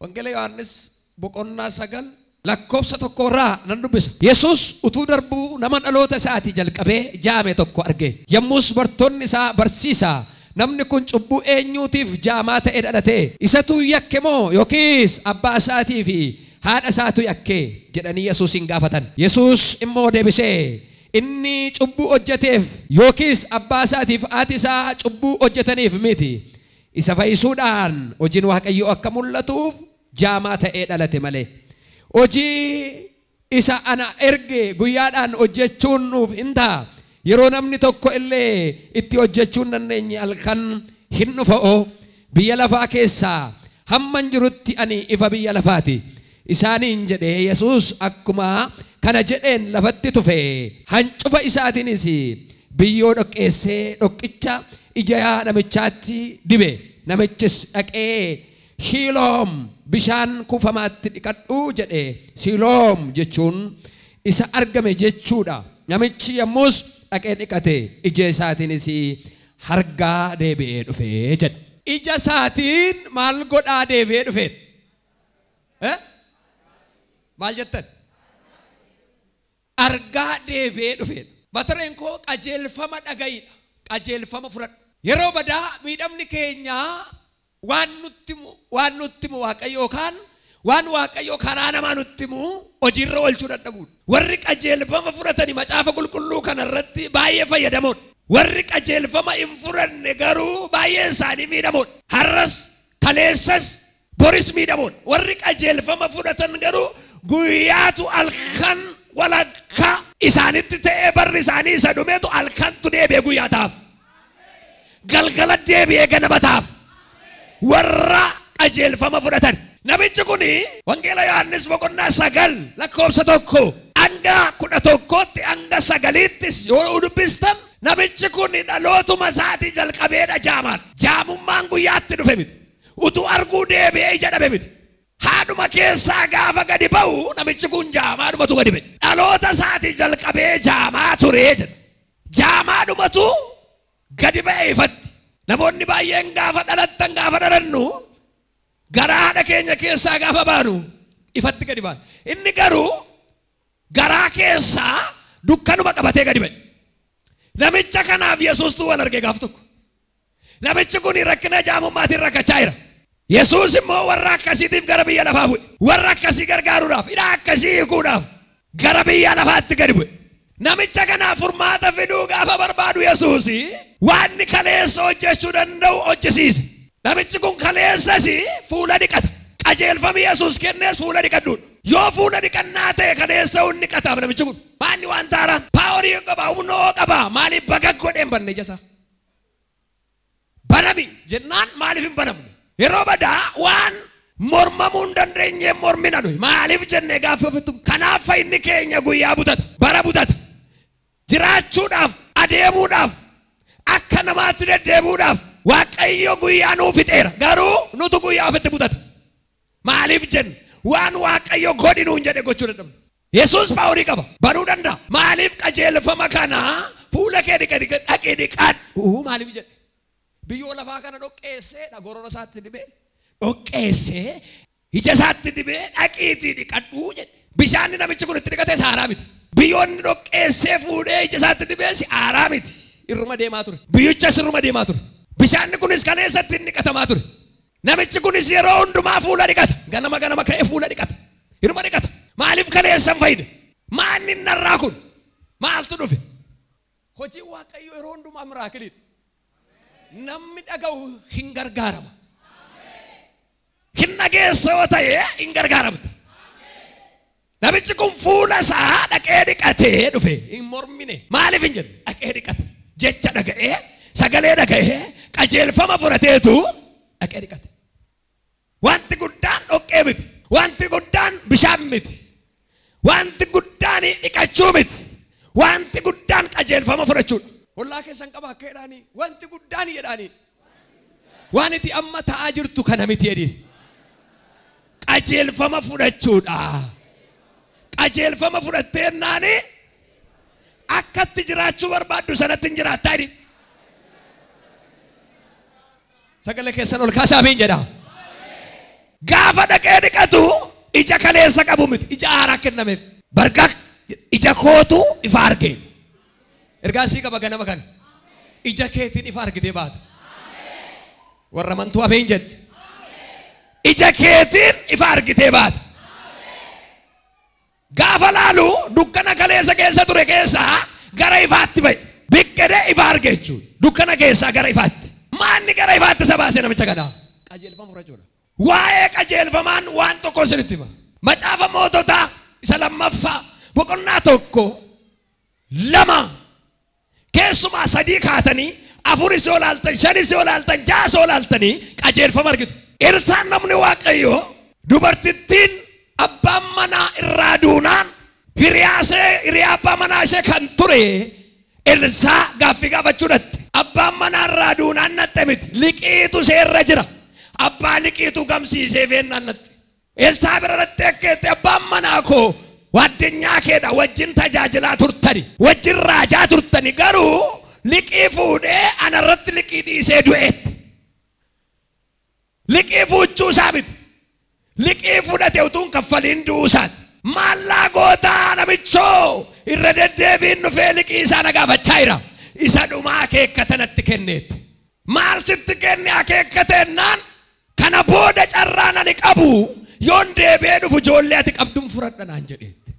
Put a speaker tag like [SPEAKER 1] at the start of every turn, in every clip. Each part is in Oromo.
[SPEAKER 1] Wangeela Yohaannis boqonnaa 9 lakkoofsa 1 irraa nan dubbisa. Yesuus utuu darbuu nama dhaloota isaatii jalqabee jaame tokko arge. Yommus bartoonni isaa barsiisaa namni kun cubbuu eenyuutiif jaamaa ta'e dhalate? Isatu yakke moo yookiis abbaa isaatii fi haadha isaatu yakke jedhanii Yesuusin gaafatan. Yesuus immoo deebisee inni cubbuu hojjeteef yookiis abbaa isaatiif haati isaa cubbuu hojjetaniif miti. Isa fayyisuudhaan hojiin Waaqayyoo akka mul'atuuf jaamaa ta'ee dhalate malee. Hojii isa ana erge guyyaadhaan hojjechuun nuuf hin ta'a. Yeroo namni tokko illee itti hojjechuu hin dandeenye halkan hin dhufa'oo. Biyya lafaa keessaa hamman jirutti ani ifa biyya lafaati. Isaaniin jedhee Yesuus akkuma kana jedheen lafatti tufe. Hancufa isaatiinis biyyoo dhoqqeessee dhoqqicha ija namichaatti dibe. Namichis dhaqee Shiiloom bishaan kuufamaatti dhiqadhu jedhe. Shiiloom jechuun isa argame jechuudha. Namichi yommus dhaqee dhiqate ija isaatiinis hargaa deebi'ee dhufe jedhe. Ija isaatiin maal godhaa deebi'ee dhufe? Maal jettan? Argaa deebi'ee dhufe. Matareen koo qajeelfama dhaga'iidha. Qajeelfama fudhadhu. Yeroo badaa miidhamni keenya waan nutti himu Waaqayyo yookaan waan Waaqayyo karaa namaa nutti himu hojiirra oolchuu dadhabuudha. Warri qajeelfama fudhatanii macaafa qulqulluu kanarratti baay'ee fayyadamoodha. Warri qajeelfama hin fudhanne garuu baay'een isaanii miidhamoodha. Har'as, kaleessas, boris miidhamoodha. Warri qajeelfama fudhatan garuu guyyaatu halkan walakkaa isaanitti ta'ee barri isaanii isa dhumeetu halkantu deebi'ee guyyaa ta'aaf. Galgala deebi'ee ganama ta'aaf. Warra qajeelfama fudhatan. Namichi kun Wangeela Yohaannis boqonnaa 9 lakkoofsa 1 hanga 11tti hanga 9ttis yoo dubbistan namichi kun dhalootuma isaatii jalqabeedha jaamaan. Jaamummaan guyyaatti dhufe miti. Utuu arguu deebi'ee ija dhabe miti. Haadhuma keessaa gaafa gadi ba'u namichi kun jaamaadhumatu gadi ba'e. Dhaloota isaatii jalqabee jaamaa ture jedha. Jaamaadhumatu gadi ba'e ifatti. Namoonni baay'een gaafa dhalattan gaafa dhalannu garaa haadha keenya keessaa gaafa baanu ifatti gadi baana. Inni garuu garaa keessaa dukkanuma qabatee gadi ba'e. Namicha kanaaf Yesuustu wal arge gaaf tokko. Namichi kun rakkina jaamummaatiin rakkachaa jira. Yesuus immoo warra akkasiitiif gara biyya lafaa bu'e. Warra akkasii gargaaruudhaaf, hidhaa akkasii hiikuudhaaf gara biyya lafaatti gadi bu'e. Namicha kanaaf furmaata fiduu gaafa barbaadu Yesuus waan kaleessa hojjechuu danda'u hojjesiise. Namichi kun kaleessas fuula dhiqata. Qajeelfami Yesuus kennees fuula dhiqadhuudha. Yoo fuula dhiqannaa ta'e kaleessa hundi dhiqataaf namichi kun. Maanni waan taaraan paaworii qaba, humna qaba. Maaliif baga godhee hin banne ija isaa? Banami jennaan maaliif hin banamne? Yeroo badaa waan mormamuu hin dandeenye mormina nuyi. Maaliif jennee gaaffii ofittu? Kanaaf fayyinni keenya guyyaa butata, bara butata. Jiraachuudhaaf, adeemuudhaaf, akka namaatti deddeebi'uudhaaf Waaqayyo guyyaa nuu fixeera. Garuu nutu guyyaa ofitti butata. Maaliif jenne? Waan Waaqayyo godhi nuun jedhe gochuu dadhabna. Yesuus paaworii qaba, banuu danda'a. Maaliif qajeelfama kana fuula kee dhaqee dhiqadhu maaliif jedhe? Biyyoo lafaa kana dhoqqeessee gorora isaatti dibee dhoqqeessee ija isaatti dibee dhaqiitii dhiqadhu jedhe. Bishaanni namichi kun itti dhiqate haaraa miti. Biyyoonni dhoqqeessee fuudhee ija isaatti dibee haaraa miti. Irruma deemaa ture. Biyyichas irruma deemaa ture. Bishaanni kunis kaleessatti inni dhiqatamaa ture. Namichi kunis yeroo hundumaa fuula dhiqata. Ganama ganama ka'ee fuula dhiqata. Irruma dhiqata. Maaliif kaleessan fayyade? Maanni narraa kun maaltu dhufe? Hojiin Waaqayyoo yeroo hundumaa miraakiliidha. Namni dhaga'u hin gargaarama. Hin dhageessa yoo ta'e hin gargaaramta. Namichi kun fuula isaa dhaqee dhiqatee dhufe. Hin mormine. Maaliif hin jedhu? Dhaqee dhiqate. Jecha dhaga'ee, sagalee dhaga'ee, qajeelfama fudhateetu dhaqee dhiqate. Wanti guddaan dhoqqee miti. Wanti guddaan bishaan miti. Wanti guddaan dhiqachuu miti. Wanti guddaan qajeelfama fudhachuudha. Hollaa keessan qaba akka jedhaanii wanti guddaan jedhaanii waan itti amma ta'aa jirtu kana miti jedhi. Qajeelfama fudhachuudha. Qajeelfama fudhattee naani akkatti jiraachuu barbaaddu sanatti hin jiraattaa jedhi. Sagalee keessan ol kaasaa amiin jedha. Gaafa Gaafa dhaqee dhiqatu ija kaleessa qabu miti. Ija haaraa kennameef. Barga ija kootu ifa argee. Ergaa sii qaba ganama kana. Ija keetiin ifa argitee baata. Warra amantuu ameen jedhe. Ija keetiin ifa argitee baata. Gaafa laalu dukkana kaleessa keessa ture keessaa gara ifaatti ba'e. Biqqedee ifa arge jechuudha. Dukkana keessaa gara ifaatti. Maanni gara ifaatti isa baase namicha kanaa? Qajeelfama fudhachuudha. Waa'ee qajeelfamaan waan tokko isinitti hima. Macaafa moototaa isa lammaffaa boqonnaa 1, 2 keessumaa 3 kaatanii 4 yoo laaltan 5 yoo laaltan 6 yoo laaltanii qajeelfama argitu. Elsaan namni Waaqayyoo dubartittiin abbaan manaa irraa duunaan hiriyaa abbaa manaa ishee kan ture Elsaa gaaffii gaafachuu dhatte. Abbaan manaa irraa duunaan natte miti. Liqiitu seerra jira. Abbaa liqiitu gamsiisee feennaan natte. Elsaa bira dhattee akkeetti abbaan manaa koo waddinyaa keedha wajjin tajaajilaa turtani. Wajjin raajaa turtani garuu liqii fuudhee anarratti liqii dhiisee du'eetti. Liqii fuuchuu isaa miti. Liqii fudhate utuun kaffaliin du'uu isaati. Maallaa gootaa namichoo irra deddeebiin dhufee liqii isaa na gaafachaa jira. Isa dhumaa akeekkata natti kenneetti. Maal sitti kenne akeekkateennaan kana booda carraan ani qabu yoon deebi'ee dhufu ijoollee ati qabduun fudhadha naan jedheetti.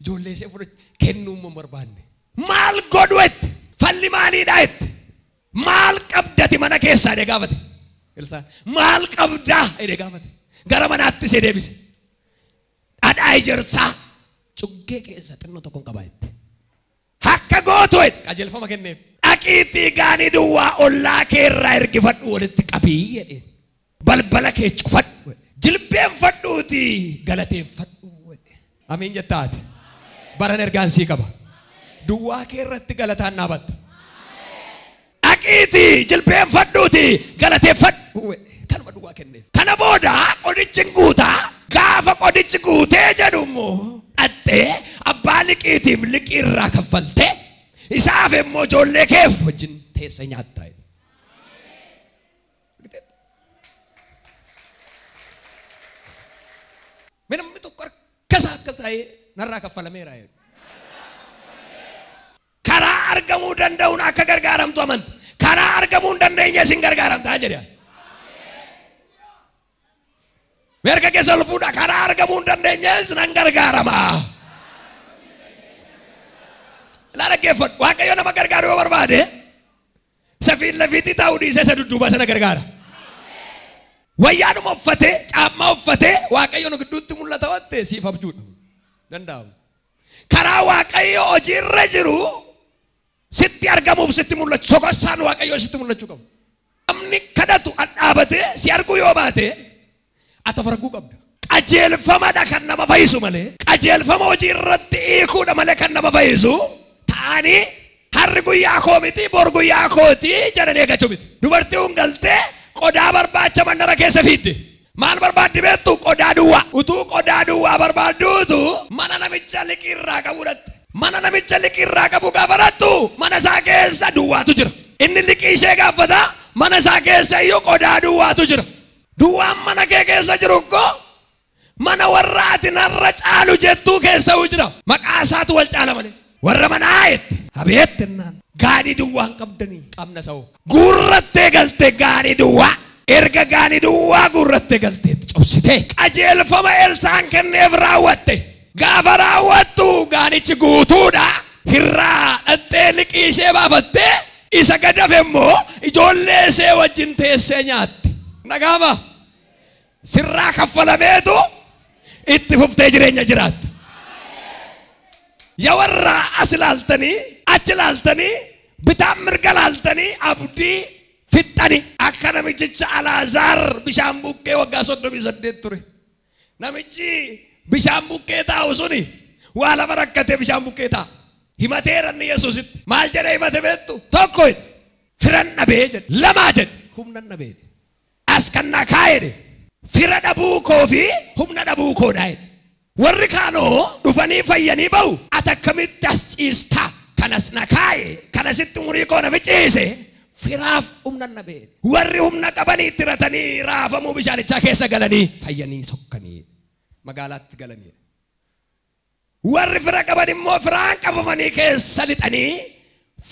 [SPEAKER 1] Ijoollee ishee fudhachu kennuu immoo hin barbaanne. Maal godhu itti? Falli maaliidha itti? Maal qabdati mana keessaa jedhee gaafate. Elsaan maal qabdaa jedhee gaafate. Gara manaatti ishee deebise. Dhadhaa ejersaa cuggee keessa xinnoo tokkoon qabaa itti. Akka gootu itti qajeelfama kenneef. Dhaqiitii gaanii duwwaa ollaa kee irraa ergifadhu walitti qabii jedheen. Balbala kee cufadhu. Jilbeenfadhuutii galateeffadhu. Amiin jettaati. Baran ergaan sii qaba. Duwwaa kee irratti galataan dhaabatta. Dhaqiitii jilbeenfadhuutii galateeffadhu. Kanuma duwwaa kenneef. Kana booda qodichi guutaa gaafa qodichi guutee jedhu immoo dhattee abbaa liqiitiif liqii irraa kaffaltee isaaf immoo ijoollee keef wajjin teessa nyaattaa. Namni tokko harkasaa akkasaa narraa kaffalameera jedhu. Karaa argamuu danda'uun akka gargaaramtu amanta. Karaa argamuu hin dandeenye isin gargaaramtaa jedhe. Merka keessa ol fuudha karaa argamuu hin dandeenye nan gargaarama. Ilaa dhaggeeffadhu. Waaqayyo nama gargaaru yoo barbaade safiin lafiitti taa'uu dhiisee isa dudduuba sana gargaara. Wayyaanuma uffatee caammaa uffatee Waaqayyo nu gidduutti mul'ata waan ta'eef siif abjuudha. Danda'amu. Karaa Waaqayyo hojiirra jiru sitti argamuuf sitti mul'achuu sokossaan Waaqayyo sitti mul'achuu qabu. Namni kadhatu dhaabatee si arguu yoo baate ati of arguu qabda. Qajeelfamadha kan nama fayyisu malee qajeelfama hojii irratti hiikuudha malee kan nama fayyisu ta'anii harri guyyaa koo miti bor guyyaa kooti jedhanii eeggachuu miti. Dubartii kun galtee qodaa barbaacha mandara keessa fiidde. Maal barbaaddi beektu? Qodaa duwwaa. Utuu qodaa duwwaa barbaadduutu mana namicha liqii irraa qabu dhatte. Mana namicha liqii irraa qabu gaafa dhattu mana isaa keessa duwwaatu jira. Inni liqii ishee gaafata mana isaa keessa iyyuu qodaa duwwaatu jira. Duwwaan mana kee keessa jiru koo mana warra ati narra caalu jettuu keessa jira. Maqaa isaatu wal caala malee. Warra manaa jette. Abeet ennaan. Gaanii duwwaan qabdanii qabna sa'oo. Guurrattee galtee gaanii duwwaa. Erga gaanii duwwaa guurrattee galtee cabsitee. Qajeelfama Elsaan kenneef raawwatte. Gaafa raawwattu gaanichi guutuudha. Hirraa dhattee liqii ishee baafattee isa gadafe immoo ijoollee ishee wajjin teessee nyaatte. Nagaama sirraa kaffalameetu itti fuftee jireenya jiraatta. Yaa warra as ilaaltanii achi ilaaltanii bitaan mirga ilaaltanii abdii fixxanii akka namichicha Alaazaar bishaan bukkee waggaa 38 ture. Namichi bishaan bukkee taa'u suni waa lama rakkatee bishaan bukkee taa'a. Himateera inni Yesuusitti. Maal jedhee himate beektu? Tokko firan dhabee jedhe. Lamaa jedhe. Humna dhabee. As kan na kaa'e jedhe. Fira dhabuu koo fi humna dhabuu koodha jedhe. Warri kaanoo dhufanii fayyanii ba'u ati akkamitti as ciistaa? Kanas na kaa'e kanasitti umurii koo na ficiise Firaaf humna nabee. Warri humna qabanii itti ratanii raafamuu bishaanichaa keessa galanii fayyanii sokkanii magaalaatti galanii. Warri fira qaban immoo firaan qabamanii keessa lixanii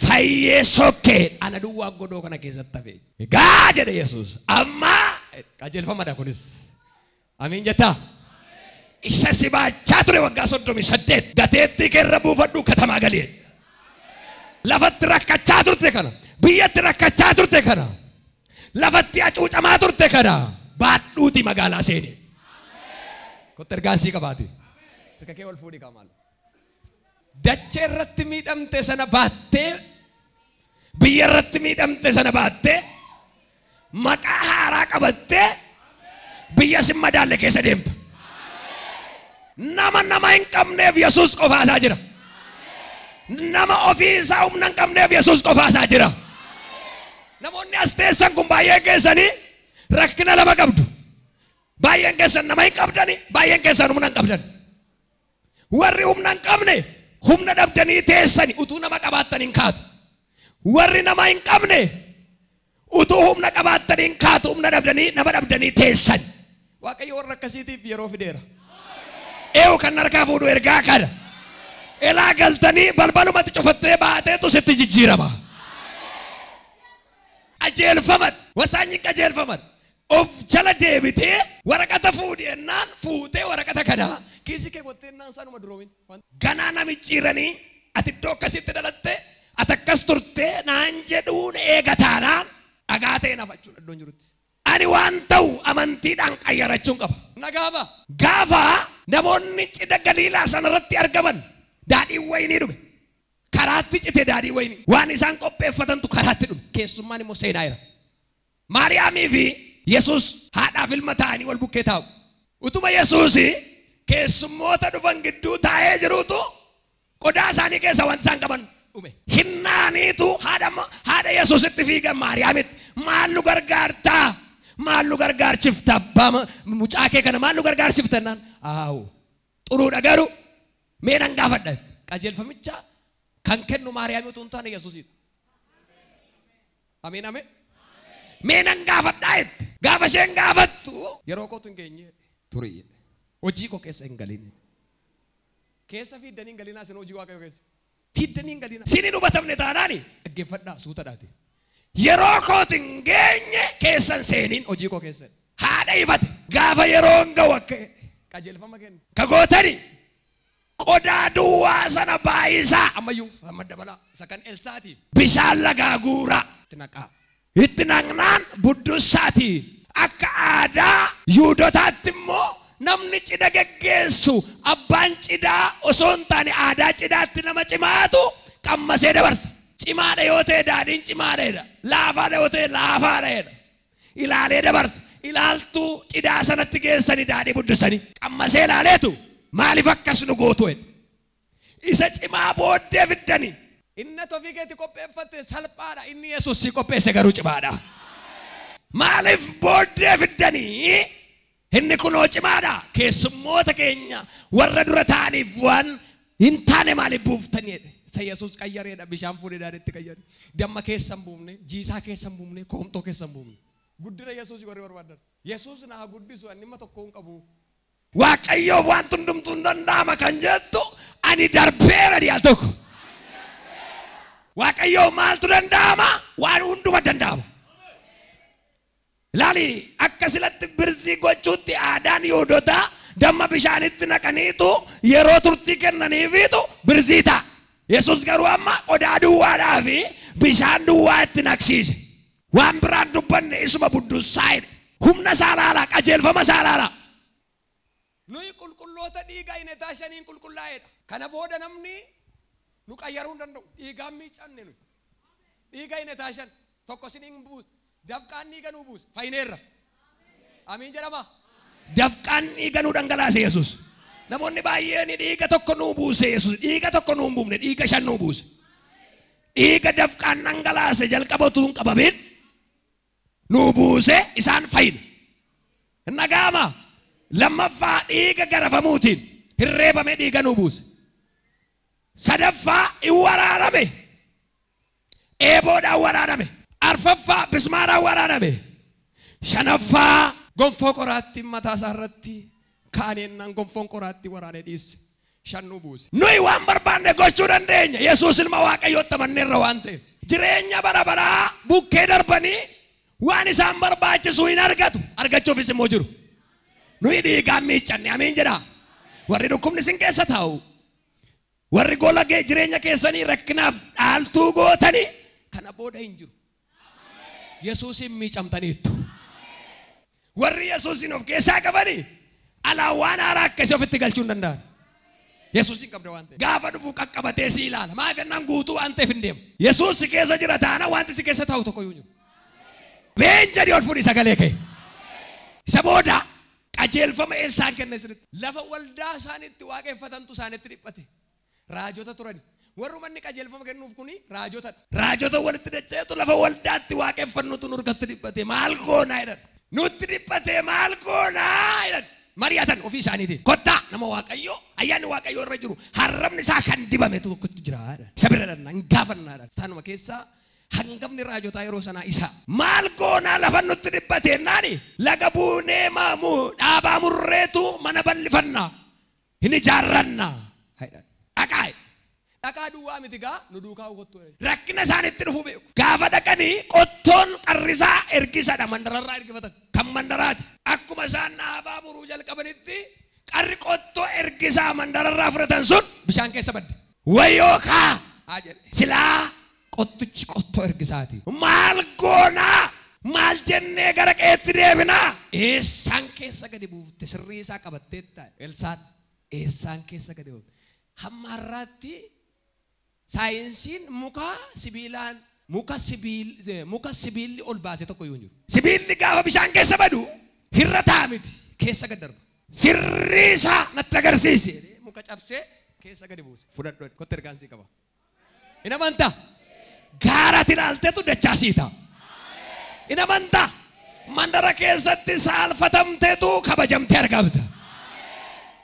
[SPEAKER 1] fayyee sokkee ana duwwaa godoo kana keessatti hafe. Egaa jedhe Yesuus amma qajeelfamadha kunis. Amiin jettaa? Isa si baachaa ture waggaa 38 gateettii keerra buufadhu katamaa galee. Lafatti rakkachaa turte kana, biyyatti rakkachaa turte kana, lafatti hacuucamaa turte kana baadhuuti magaalaa seene. Kottu ergaan sii qabaate. Harka kee ol fuudhi qaamaal. Dachee irratti miidhamte sana baattee, biyya irratti miidhamte sana baattee, maqaa haaraa qabattee biyya sin madaalle keessa deemta. Nama nama hin qabneef Yesuus qofaasaa jira. Nama ofii isaa humna hin qabneef Yesuus qofaasaa jira. Namoonni as teessan kun baay'een keessanii rakkina lama qabdu. Baay'een keessan nama hin qabdani, baay'een keessan humna hin qabdan. Warri humna hin qabne humna dhabdanii teessani utuu nama qabaattan hin kaatu. Warri nama hin qabne utuu humna qabaattan hin kaatu, humna dhabdanii nama dhabdanii teessan. Waaqayyo warra akkasiitiif yeroo fideera. Eewu kan harkaa fuudhu ergaa kana. Elaa galtanii balbalumatti cufattee baateetu sitti jijjiirama. Qajeelfaman, wasaanyi qajeelfaman. Of jala deebitee waraqata fuudhi ennaan fuutee waraqata kana kiisii kee gottee ennaan sanuma duroomin. Ganaa namicciiranii ati iddoo akkasitti dhalatte ati akkas turte naan jedhuun eega taanaan dhagaa ta'e nafachuun iddoon jirutti. Ani waan ta'u amantiidhaan qayyarachuun qaba. Nagaaba. Gaafa namoonni cidha Galiilaa sanarratti argaman daadhiin wayinii dhume. Karaatti cite daadhii wayinii. Waan isaan qopheeffatantu karaatti dhume. Keessummaan immoo seenaa jira. Maariyaamii fi Yesuus haadhaaf ilma ta'anii wal bukkee taa'u. Utuma Yesuus keessummoota dhufan gidduu taa'ee jiruutu qodaa isaanii keessa wanti isaan qaban dhume. Hinnaaniitu haadha Yesuusitti fiigan Maariyaamitti. Maal nu gargaartaa? Maal nu gargaarchifta? Abbaa mucaa kee kana maal nu gargaarchifta naan? Aawu xuruudha garuu mee nan gaafadha. Qajeelfamicha kan kennu Maariyaamii utuu hin taane Yesuusiidha. Ameen ameen. Mee nan gaafadhaa jette. Gaafa isheen gaafattu yeroo kootu hin geenye turi. Hojii koo keessa hin galin. Keessa fiiddanii hin galinaa isin hojii Waaqayyoo keessa. Fiiddanii hin galinaa. Isin hin hubatamne taanaani dhaggeeffadhaa suutadhaati. Yeroo kootu hin geenye keessan seeniin hojii koo keessa. Haadha ifate gaafa yeroo hin ga'u akka qajeelfama kennu. Kagootani qodaa duwwaa sana baay'isaa ammayyuu amma dabalaa isa kan Elsaati. Bishaan lagaa guuraa itti naqaa. Itti naqnaan buddussaati. Akka aadaa Yihuudootaatti immoo namni cidha geggeessu abbaan cidhaa osoo hin taane aadaa cidhaatti nama cimaatu qammasee dabarsa. Cimaadha yoo ta'e daadhiin cimaadha jedha. Laafaadha yoo ta'e laafaadha jedha. Ilaalee dabarsa. Ilaaltuu cidhaa sanatti geessanii daadhii buddusanii qammasee ilaaleetu maaliif akkas nu gootu jedha. Isa cimaa booddee fiddanii. Inni ofii keetti qopheeffatte salphaadha. Inni Yesuus si qopheesse garuu cimaadha. Maaliif booddee fiddanii? Inni kunoo cimaadha. Keessummoota keenya warra dura ta'aniif waan hin taane maaliif buuftanii jedhe. Isa Yesuus qayyareedha. Bishaan fuudhee daadhiitti qayyare. Damma keessa hin buufne, jiisaa keessa hin buufne, koomtoo keessa hin buufne. Guddina Yesuus warri barbaadan. Yesuus naa guddisu ani dhimma tokko hin qabu. Waaqayyoof waan hundumtuu hin danda'ama kan jettu ani darbeera dhiyaa tokko. Waaqayyoof maaltu danda'ama? Waan hunduma danda'ama. Ilaali akka silatti birzii gochuutti aadaan Yihuudootaa damma bishaanitti naqaniitu yeroo turtii kennaniifiitu birzii ta'a. Yesuus garuu amma qodaa duwwaadhaa fi bishaan duwwaa itti naqsiise. Waan biraan dubbanne isuma buddussaa jedhe. Humna isaa ilaalaa, qajeelfama isaa ilaalaa. Nuyi qulqulloota dhiiga hinetaa shaniin qulqullaa'eedha. Kana booda namni nu qayyaruu hin danda'u. Dhiigaan miiccanne nuyi. Dhiiga hinetaa shan tokko siniin buuse. Dafqaan dhiiga nuu buuse. Fayineerra. Amiin jedhama. Dafqaan dhiiga nuu dhangalaase Yesuus. Namoonni baay'een dhiiga tokko nuu buuse Yesuus. Dhiiga tokko nuu hin buufne, dhiiga shan nuu buuse. Dhiiga dafqaan dhangalaase jalqaba utuu hin qabamin nuu buuse isaan fayyine. Nagaama. Lammaffaa dhiiga garafamuutiin hirreebame dhiiga nuu buuse. Sadaffaa hin waraaname. Eeboodhaan waraaname. Arfaffaa bismaaraan waraaname. Shanaffaa gonfoo qoraatti mataa isaa irratti kaa'anii gonfoon qoraatti waraanee dhiisse. Shannuu buuse. Nuyi waan barbaanne gochuu dandeenya. Yesuus ilma Waaqayyootti amanneerra waan ta'eef. Jireenya bara baraa bukkee darbanii waan isaan barbaachisu hin argatu. Argachuufis immoo jiru. Nuyi dhiigaan miiccanne amiin jedhaa. Warri dhukkubni isin keessa taa'u. Warri gola jireenya keessanii rakkinaaf dhaaltuu gootanii kana booda hin jiru. Yesuusin miicamtaniittu. Warri Yesuusin of keessaa qabanii alaa waan haaraa akkasii ofitti galchuu hin danda'an. Yesuusin qabda waan ta'eef. Gaafa dhufu qaqqabatee si ilaala. Maaf jennaan guutuu waan ta'eef hin deemu. Yesuus si keessa jira taana wanti si keessa taa'u tokko iyyuu hin jiru. Been jedhi ol fuudhi sagalee kee. Isa booda qajeelfama Eelsaan kenne isinitti. Lafa waldaa isaaniitti waaqeffatantu isaanitti dhiphate. Raajota turani. Warrumanni qajeelfama kennuuf kuni raajotadha. Raajota walitti dachaatu lafa waldaatti waaqeffannutu nurkatti dhiphate. Maal goonaa jedhan. Nutti dhiphate maal goonaa jedhan. Mari'atan ofii isaaniitiin. Kottaa nama Waaqayyoo ayyaanni Waaqayyoo irra jiru harrabni isaa kan dibame tokkotu jira jedhan. Isa bira dhannaa hin gaafannaa jedhan. Isaanuma keessaa hangafni raajotaa yeroo sanaa isa. Maal goonaa lafa nutti dhiphate naani laga buunee maamuu dhaabaa murreetu mana bal'ifannaa hin ijaarrannaa. Dhaqaa. Dhaqaa duwwaa miti gaa nu duukaa kottu. Rakkina isaanitti dhufu beeku. Gaafa dhaqanii qottoon qarrisaa ergisadha mandararraa ergifatan. Kan mandaraati. Akkuma isaan dhaabaa muruu jalqabanitti qarri qottoo ergisaa mandararraa fudhatan sun bishaan keessa badde. Wayyoo kaa silaa qottichi qottoo ergisaati. Maal goonaa? Maal jennee gara qeetti deebinaa? Eessaan keessa gadi buufte sirrii isaa qabattee taa'e. Elsaan eessaan keessa gadi buufte. Hamma har'aatti saayinsiin muka sibiilaan muka sibiilli ol baase tokko iyyuu hin jiru. Sibiilli gaafa bishaan keessa badu hirra ta'a miti keessa gad darba. Sirrii isaa natti agarsiisi. Muka cabsee keessa gadi buuse. Fudhadhu kotta ergaan sii qaba. Hin amantaa? Gaaratti ilaalteetu dachaa sii ta'a. Hin amantaa? Mandara keessatti saalfatamteetu kabajamtee argamta.